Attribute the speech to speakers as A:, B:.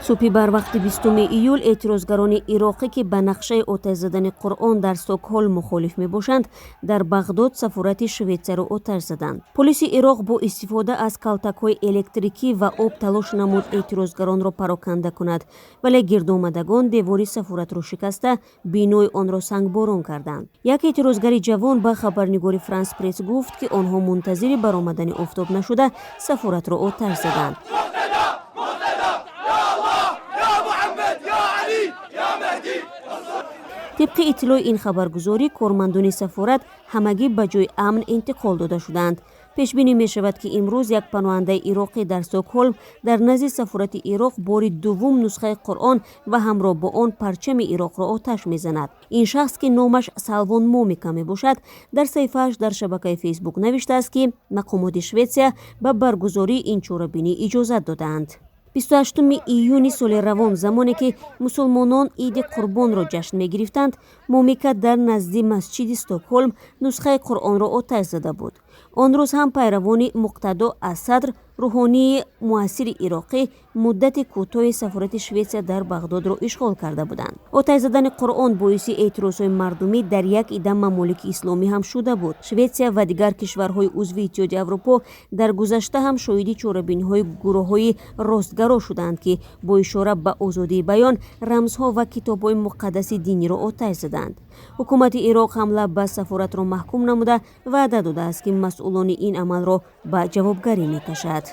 A: Субҳи барвақти 20 июл эътирозгарони ироқӣ, ки ба нақшаи оташ задани Қуръон дар Стокҳолм мухолиф мебошанд, дар Бағдод сафорати Шветсияро оташ заданд. Полиси Ироқ бо истифода аз калтакҳои электрикӣ ва об талош намуд эътирозгаронро пароканда кунад, вале гирдомадагон девори сафоратро шикаста, бинои онро сангборон карданд. Як эътирозгари ҷавон ба хабарнигори Франс Пресс гуфт, ки онҳо мунтазири баромадани офтоб нашуда, сафоратро оташ заданд.
B: يا الله يا محمد يا علي يا مهدي.
A: Тибқи иттилои ин хабаргузорӣ, кормандони сафорат ҳамагӣ ба ҷои амн интиқол дода шуданд. Пешбинӣ мешавад, ки имрӯз як паноҳандаи ироқӣ дар Стокҳолм дар назди сафорати Ироқ бори дуввум нусхаи Қуръон ва ҳамроҳ бо он парчами Ироқро оташ мезанад. Ин шахс, ки номаш Салвон Момика мебошад, дар саҳифааш дар шабакаи Фейсбук навиштааст, ки мақомоти Шветсия ба баргузории ин чорабинӣ иҷозат додаанд. 28 июни соли равон, замоне ки мусулмонон Иди Қурбонро ҷашн мегирифтанд, Момика дар назди масҷиди Стокҳолм нусхаи Қуръонро оташ зада буд. Он рӯз ҳам пайравони Муқтадо ас-Садр, рӯҳонии муассири ироқӣ, муддати кӯтоҳи сафорати Шветсия дар Бағдодро ишғол карда буданд. Оташ задани Қуръон боиси эътирозҳои мардумӣ дар як ида мамолики исломӣ ҳам шуда буд. Шветсия ва дигар кишварҳои узви Иттиҳоди Аврупо дар гузашта ҳам шоҳиди чорабиниҳои гурӯҳҳои ростгаро шуданд, ки бо ишора ба озодии баён рамзҳо ва китобҳои муқаддаси диниро оташ заданд. Ҳукумати Ироқ ҳамла ба сафоратро маҳкум намуда, ваъда додааст, ки масъулони ин амалро ба ҷавобгарӣ мекашад.